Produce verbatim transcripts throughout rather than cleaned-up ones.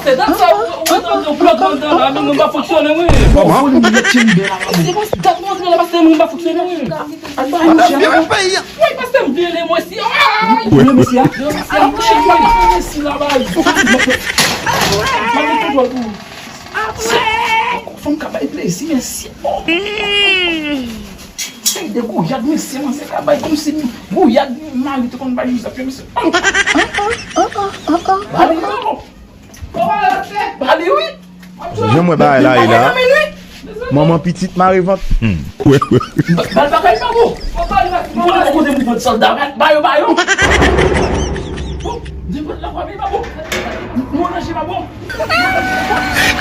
Se dat sa ou, ou, ou, ou plòt anndan la, men mwen pa fonksyone, wi. Kòman? Se konsa dat mwen antre la, pastè, mwen pa fonksyone, wi. Al bay misye. Wi, pastè, m vle mesye. Ay! Vle mesye a? Vle mesye a, mouche, vle mesye la, bay. Mwen gen kontwòl pou ou. Fòm ka bay plezi, mesye. Ey, de gouyad, mesye, manzè ka bay kòmsi gouyad, mari te konn bay misye, mesye. Ba li, ba li. Ba li, wi. Jan mwen bagay la ye la. Manman pitit mare vant. Hmm. Ba l bagay pa bon. Ou konnen pou vant sòlda, ba yo, ba yo. Bon, di vant la pa bon. Mwen ranje pa bon.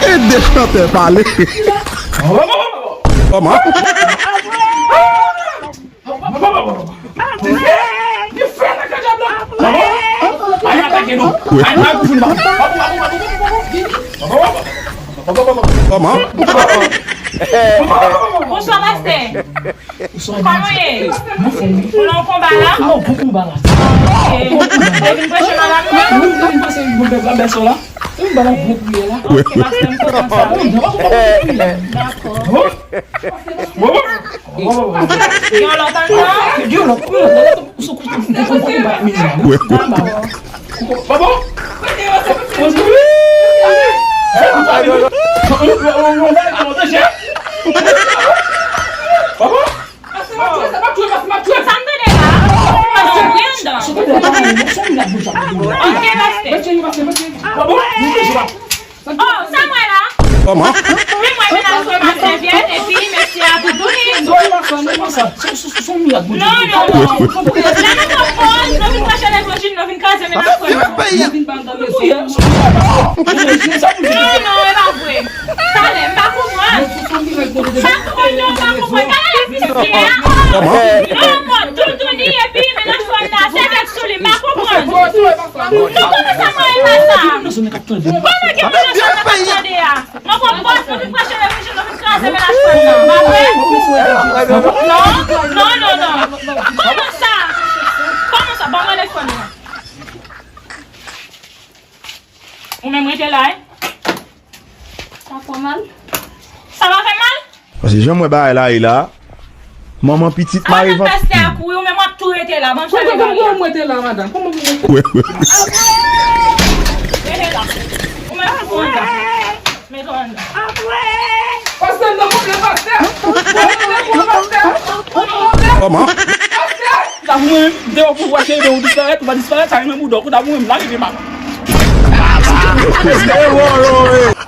E de chantè pale. Kòman? Li fè nan kajab la. Ay, atake nou. Ay, ay, pou vin ba. Kòman? Bonswa, pastè. Kòman w ye? Ou nan konba la? Ah, bon konba la. Ok. Ou vin preche nan lari a? Wi, mwen vin preche pou pèp la, bèso la. Wi, m ba l yon gwo priyè la. Ok, pastè, m kontan sa. Dakò. Gen yon lòt anndan? Gen yon lòt, wi, lòt, lòt, sou kote, sou kote, sou kote, ba, mizè. Papa! Papa! Sa m tande la? Sa m tande la? Ok, pastè. Oh, sa m wè la? Kòman? Wi, mwen, men al fè m ak sèvyèt, epi mesye a toutouni. Non, non, non. Lè nou pran pòz, nou vin preche levanjil, nou vin kraze men ak fè nou. Non, non, e pa vre. Talè, m pa konprann. Sa twò non, m pa konprann. Talè, lè mesye a. Non, mwen, toutouni, epi men ak fè nou, sèvyèt sou li, m pa konprann. Nou konnen sa mwen e pa sa. Kòman gen moun nan sa n ap tande a? Nou pran pòz, nou vin preche levanjil, nou vin kraze men ak fè nou, pa vre? Non, non, non, non. Kòman sa? Kòman sa? Ban mwen telefòn nan. Ou menm rete la, wi. Sa fè mal? Sa pa fè mal? Paske jan m wè bagay la ye la, manman pitit mare vant. Pastè a kouri, ou menm w ap tou rete la. Ban m chale bagay la. Kòman pou mwen rete la, madanm? Kòman pou mwen rete la? Rete la. Ou menm tou konn sa. Mete w anndan. Pastè, m nan pwoblèm, pastè. Pastè, m nan pwoblèm, pastè. Kòman? Pastè! Kouta pou mwen, m te wè pou w cheri, ou disparèt, ou pa disparèt, sa renmen bouda w. Kouta pou mwen, m lage pye m. Se wòlò, wi.